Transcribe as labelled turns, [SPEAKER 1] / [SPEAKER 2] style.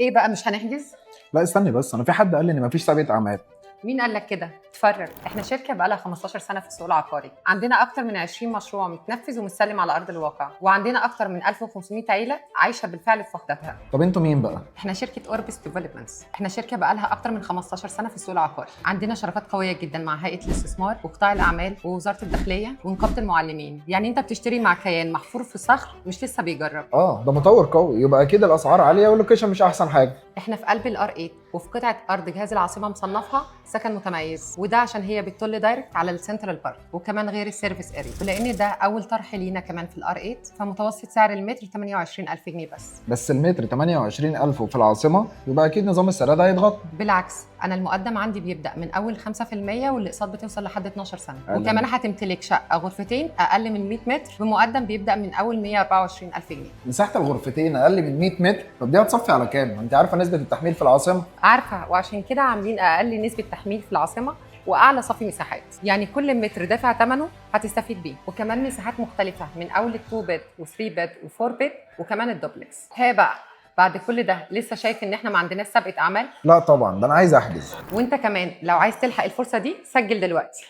[SPEAKER 1] ايه بقى، مش هنحجز؟
[SPEAKER 2] لا استني بس، انا في حد قال لي ان مفيش سابقه اعمال.
[SPEAKER 1] مين قال لك كده؟ اتفرج، احنا شركة بقالها 15 سنة في السوق العقاري، عندنا اكتر من 20 مشروع متنفذ ومتسلم على ارض الواقع، وعندنا اكتر من 1500 عيله عايشه بالفعل في وحداتها.
[SPEAKER 2] طب انتوا مين بقى؟
[SPEAKER 1] احنا شركة اوربس ديفلوبمنتس، احنا شركة بقالها اكتر من 15 سنة في السوق العقاري، عندنا شراكات قوية جدا مع هيئة الاستثمار وقطاع الاعمال ووزارة الداخلية ونقابة المعلمين. يعني انت بتشتري مع كيان محفور في صخر، مش لسه بيجرب.
[SPEAKER 2] اه ده مطور قوي، يبقى اكيد الاسعار عالية وال location مش احسن حاجه.
[SPEAKER 1] احنا في قلب ال R 8، وفي قطعه ارض جهاز العاصمة مصنفها سكن متميز، وده عشان هي بتطل direct على ال Central Park، وكمان غير ال service area. ولان ده اول طرح لينا كمان في ال R 8، فمتوسط سعر المتر 28000 جنيه بس.
[SPEAKER 2] بس المتر 28000 وفي العاصمه، يبقى اكيد نظام السداد هيضغط.
[SPEAKER 1] بالعكس، انا المقدم عندي بيبدا من اول 5%، والاقساط بتوصل لحد 12 سنه.
[SPEAKER 2] أهلاً.
[SPEAKER 1] وكمان هتمتلك شقه غرفتين اقل من 100 متر بمقدم بيبدا من اول 124000 جنيه.
[SPEAKER 2] مساحة الغرفتين اقل من 100 متر؟ طب دي هتصفي على كام؟ انت عارفه نسبه التحميل في العاصمه.
[SPEAKER 1] عارفه، وعشان كده عاملين اقل نسبه تحميل في العاصمة واعلى صافي مساحات، يعني كل متر دافع ثمنه هتستفيد بيه. وكمان مساحات مختلفة من اول 2 bed و3 bed و4 bed وكمان الدوبلكس. ها بقى، بعد كل ده لسه شايف ان احنا ما عندناش سابقه اعمال؟
[SPEAKER 2] لا طبعا، ده انا عايز احجز.
[SPEAKER 1] وانت كمان لو عايز تلحق الفرصة دي سجل دلوقتي.